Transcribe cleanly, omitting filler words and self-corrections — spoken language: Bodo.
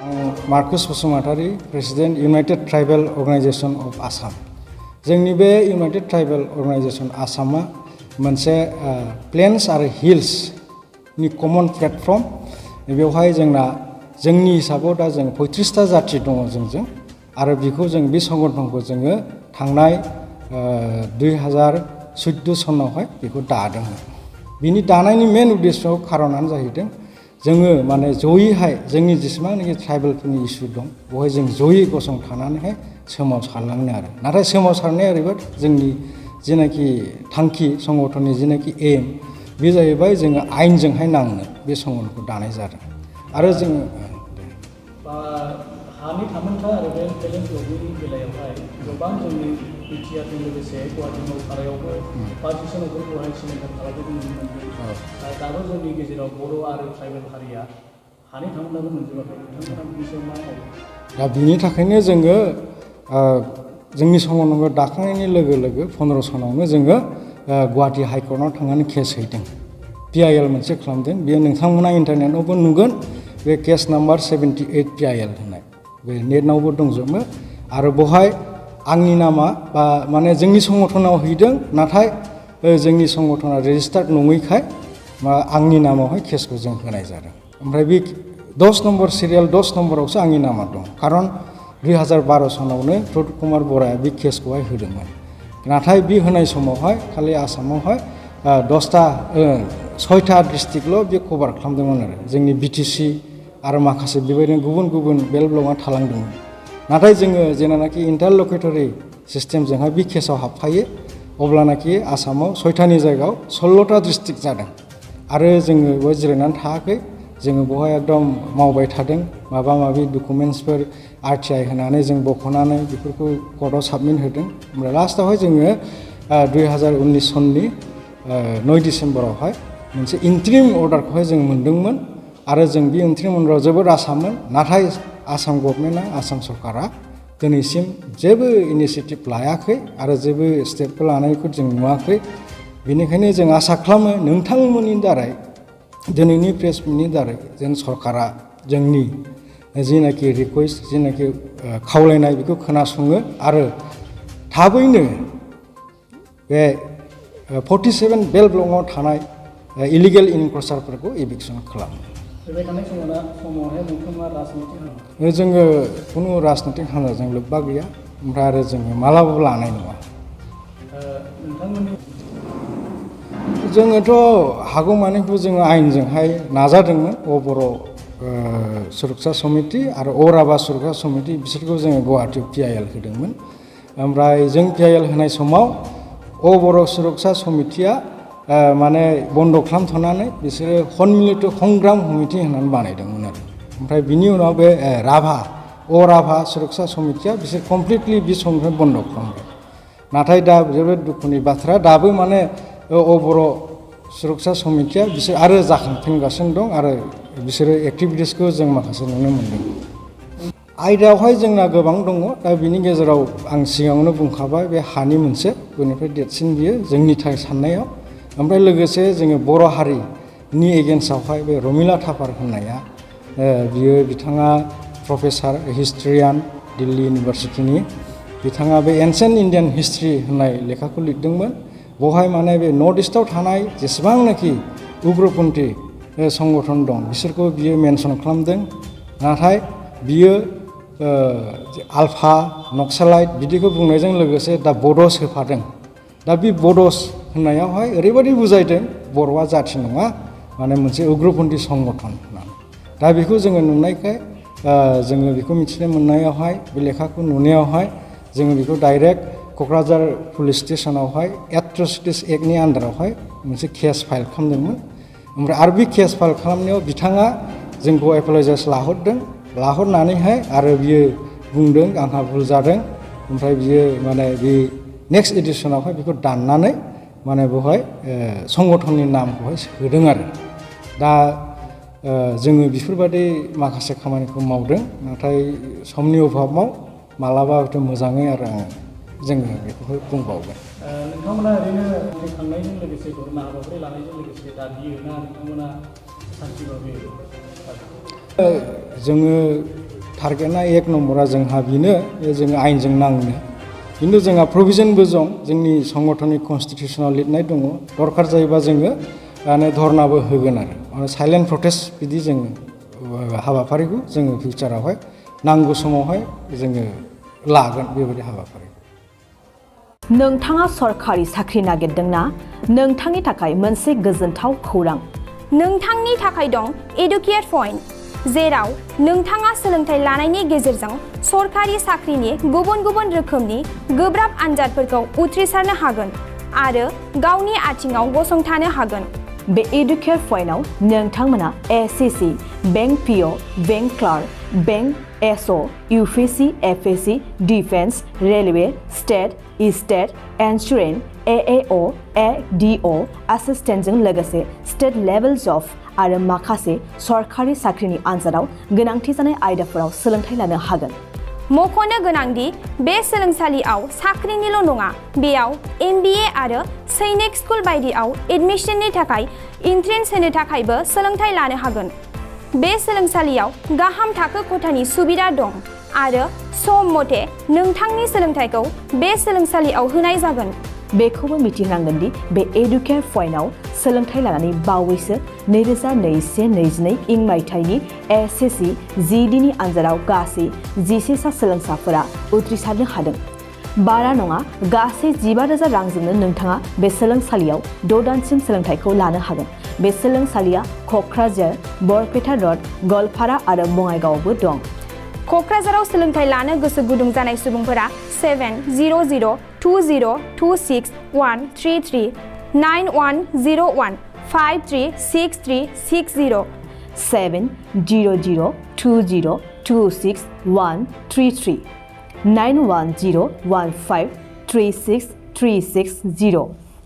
Marcus Basumatary, president United Tribal Organisation of Assam. जोंनि बे इउनाइटेड ट्राइबेल अर्गानाइजेशन आसामा मोनसे प्लेन्स आरो हिल्सनि कमन प्लेटफर्म। बेवहाय जोंनि हिसाबाव दा जों 35टा जाति दङ जोंजों आरो बेखौ जों बे संगठनखौ जोङो थांनाय 2014 सनावहाय बेखौ दादोंमोन। बिनि दानायनि मेन उद्देश्य खारनानो जाहैदों जोङो माने जयैहाय जोंनि जेसेबांनाखि ट्राइबेलफोरनि इसु दं बेवहाय जों जयै गसंथानानैहाय सोमावसारलांनो आरो। नाथाय सोमावसारनाया ओरैबायदि जोंनि जेनाखि थांखि संगठननि जेनाखि एम बे जाहैबाय जोङो आयेनजोंहाय नांनो बे संगठनखौ दानाय जादों। आरो जोङो हानि थामोनथा आरो बे टेलेन्ट जबनि बेलायावहाय गोबां जोंनि बिटिआरजों लोगोसे गुवाहाटि नौखारायावबो पार्टिसनफोरखौहाय सिलेक्ट खालामनायखौ नुनो मोनदों। दाबो जोंनि गेजेराव बर' आरो ट्राइबेल हारिया हानि थामोनथाखौ मोनजोबाखै। नोंथांमोना बिनि सायाव मा मावो? दा बिनि थाखायनो जोङो जोंनि संगठनखौ दाखांनायनि लोगो लोगो 15 सनावनो जोङो गुवाहाटि हाइकर्टआव थांनानै केस हैदों। PIL मोनसे खालामदों। बेयो नोंथांमोना इन्टारनेटआवबो नुगोन। बे केस नाम्बार 78 PIL होननाय बे नेटआवबो दंजोबो। आरो बेवहाय आंनि नामा माने जोंनि संगठनाव हैदों, नाथाय जोंनि संगठना रेजिस्टार्ड नङैखाय आंनि नामावहाय केसखौ जों होनाय जादों। ओमफ्राय बे 10 नम्बर सिरियाल 10 नम्बरावसो आंनि नामा दं। खारन 2012 सनावनो प्रदुत कुमार बराया बे केसखौहाय होदोंमोन। नाथाय बे होनाय समावहाय खालि आसामावहाय 6टा डिस्ट्रिक्टल' बे कभार खालामदोंमोन आरो। जोंनि BTC आरो माखासे बेबायदिनो गुबुन गुबुन बेल्ट ब्लकआ थालांदोंमोन। नाथाय जोङो जेनाखि इन्टारलकेटरि सिस्टेमजोंहाय बे केसाव हाबफायो अब्लानाखि आसामाव 6टानि जायगायाव 16टा डिस्ट्रिक्ट जादों। आरो जोङो बेवहाय जिरायनानै थायाखै। जोङो बेवहाय एकदम मावबाय थादों। माबा माबि डकुमेन्टसफोर RTI होनानै जों बख'नानै बेफोरखौ कर्टआव साबमिट होदों। ओमफ्राय लास्टआवहाय जोङो 2019 सननि 9 डिसेम्बरावहाय मोनसे इन्ट्रिम अर्डारखौहाय जों मोनदोंमोन। आरो जों बे इन्ट्रिम अर्डाराव जोबोद आसामोन। नाथाय आसाम गभर्नमेन्टआ आसाम सरकारा दिनैसिम जेबो इनिसियेटिभ लायाखै आरो जेबो स्टेपखौ लानायखौ जों नुवाखै। बेनिखायनो जों आसा खालामो नोंथांमोननि दारै दिनैनि प्रेस मिटनि दारै जेन सरकारा जोंनि जिनाखि रिकुवेस्ट जिनाखि खावलायनाय बेखौ खोनासङो आरो थाबैनो बे 47 बेल्ट ब्लकआव थानाय इलिगेल इनक्रचारफोरखौ एभिक्सन खालामो। फैबाय थानाय समावहाय नोंथाङा राजनितिक हान्जा? जोङो खुनु राजनितिक हान्जाजों लोब्बा गैया। ओमफ्राय आरो जोङो मालाबाबो लानाय नङा। नोंथांमोननि जोङोथ' हागौमानिखौ जोङो आयेनजोंहाय नाजादोंमोन। बर' सुरक्षा समिति आरो राभा सुरक्षा समिति बिसोरखौ जोङो गुवाहाटियाव PIL होदोंमोन। ओमफ्राय जों PIL होनाय समाव बर' सुरक्षा समितिया माने बन्द' खालामथ'नानै बिसोरो हनमिलित संग्राम समिति होननानै बानायदोंमोन आरो। ओमफ्राय बिनि उनाव बे राभा सुरक्षा समितिया बिसोर कमप्लिटलि बे समनिफ्राय बन्द' खालामबाय। नाथाय दा जोबोद दुखुनि बाथ्रा दाबो माने बर' सुरक्षा समितिया बिसोर आरो जाखांफिनगासिनो दं आरो बिसोरो एक्टिभिटिसखौ जों माखासे नुनो मोन्दों। आयदायावहाय जोंना गोबां दङ। दा बिनि गेजेराव आं सिगाङावनो बुंखाबाय बे हानि मोनसे बयनिफ्राय देरसिन बियो जोंनि थाखाय साननायाव। ओमफ्राय लोगोसे जोङो बर' हारिनि एगेन्स्टआवहाय बे रमिला थापार होननाया बियो बिथाङा प्रफेसार हिस्ट्रियान दिल्ली इउनिभारसिटिनि बिथाङा बे एनसेन्ट इण्डियान हिस्ट्रि होननाय लेखाखौ लिरदोंमोन। बेवहाय माने बे नर्थ इस्टआव थानाय जेसेबांनाखि उग्रपन्थी संगठन दं बिसोरखौ बियो मेनसन खालामदों। नाथाय बियो आल्फा नक्सालाइट बिदिखौ बुंनायजों लोगोसे दा बड'स होफादों। दा बे बड'स होननायावहाय ओरैबायदि बुजायदों बर'आ जाथि नङा माने मोनसे उग्रपन्थी संगठन होननानै। दा बेखौ जोङो नुनायखाय जोङो बेखौ मिथिनो मोननायावहाय बे लेखाखौ नुनायावहाय जोङो बेखौ डाइरेक्ट क'क्राझार पुलिस स्टेसनावहाय एट्रसिटिस एक्टनि आन्दारावहाय मोनसे केस फाइल खालामदोंमोन। ओमफ्राय आरो बे केस फाइल खालामनायाव बिथाङा जोंखौ एपलजाइस लाहरनानैहाय आरो बियो बुंदों आंहा भुल जादों। ओमफ्राय बियो माने बे नेक्स्ट एडिसनावहाय बेखौ दाननानै माने बेवहाय संगठननि नामखौहाय सोदों आरो। दा जोङो बेफोरबायदि माखासे खामानिखौ मावदों। नाथाय समनि अभाबाव मालाबा हयथ' मोजाङै आरो जोङो बेखौहाय बुंबावगोन। नोंथांमोना ओरैनो थांनायजों लोगोसे धर्ना हाबाफारि लानायजों लोगोसे दाबियो ना नोंथांमोना सान्थि भाबै? जोङो टारगेटआ 1 नम्बरा जोंहा बेनो जोङो आयेनजों नांनो खिन्थु जोंहा प्रभिजनबो दं जोंनि संगठननि कनस्टिटिउसनाव लिरनाय दङ दरखार जायोबा जोङो धरनाबो होगोन आरो साइलेन्ट प्रटेस्ट बिदि जोङो हाबाफारिखौ जोङो फिउचारावहाय नांगौ समावहाय जोङो लागोन बेबायदि हाबाफारि नोंथाङा सरकारि साख्रि नागिरदोंना नोंथांनि थाखाय मोनसे गोजोनथाव खौरां नोंथांनि थाखाय दं एडुकेट पइन्ट जेराव नोंथाङा सोलोंथाइ लानायनि गेजेरजों सरकारि साख्रिनि गुबुन गुबुन रोखोमनि गोब्राब आनजादफोरखौ उथ्रिसारनो हागोन आरो गावनि आथिङाव गसंथानो हागोन बे एडुकेट पइन्टआव नोंथांमोना SSC bank PO bank clerk bank SO UPSC FSC defence railway state insurance AAO ADO एसिस्टेन्टजों लोगोसे स्टेट लेभेल जब आरो माखासे सरकारि साख्रिनि आनजादाव गोनांथि जानाय आयदाफोराव सोलोंथाइ लानो हागोन मख'नो गोनांदि बे सोलोंसालियाव साख्रिनिल' नङा बेयाव एमबिए आरो सैनिक स्कुल बायदियाव एडमिशननि थाखाय एन्ट्रेन्स होनो थाखायबो सोलोंथाइ लानो हागोन बे सोलोंसालियाव गाहाम थाखो खथानि सुबिदा दं आरो सम मथे नोंथांनि सोलोंथाइखौ बे सोलोंसालियाव होनाय जागोन बेखौबो मिथिनांगोन दि बे एडुकेट पइन्टआव सोलोंथाइ लानानै बावैसो 2021-22 इं मायथाइनि एसएससि जिडिनि आनजादाव गासै 11 सा सोलोंसाफोरा उथ्रिसारनो हादों बारा नङा गासै 15,000 रांजोंनो नोंथाङा बे सोलोंसालियाव 6 दानसिम सोलोंथाइखौ लानो हागोन बे सोलोंसालिया क'क्राझार बरपेटा रड गवालपारा आरो बङाइगावआवबो दं क'क्राझाराव सोलोंथाइ लानो गोसो गुदुं जानाय सुबुंफोरा 70020261133 9101536360 70020261133 9101536360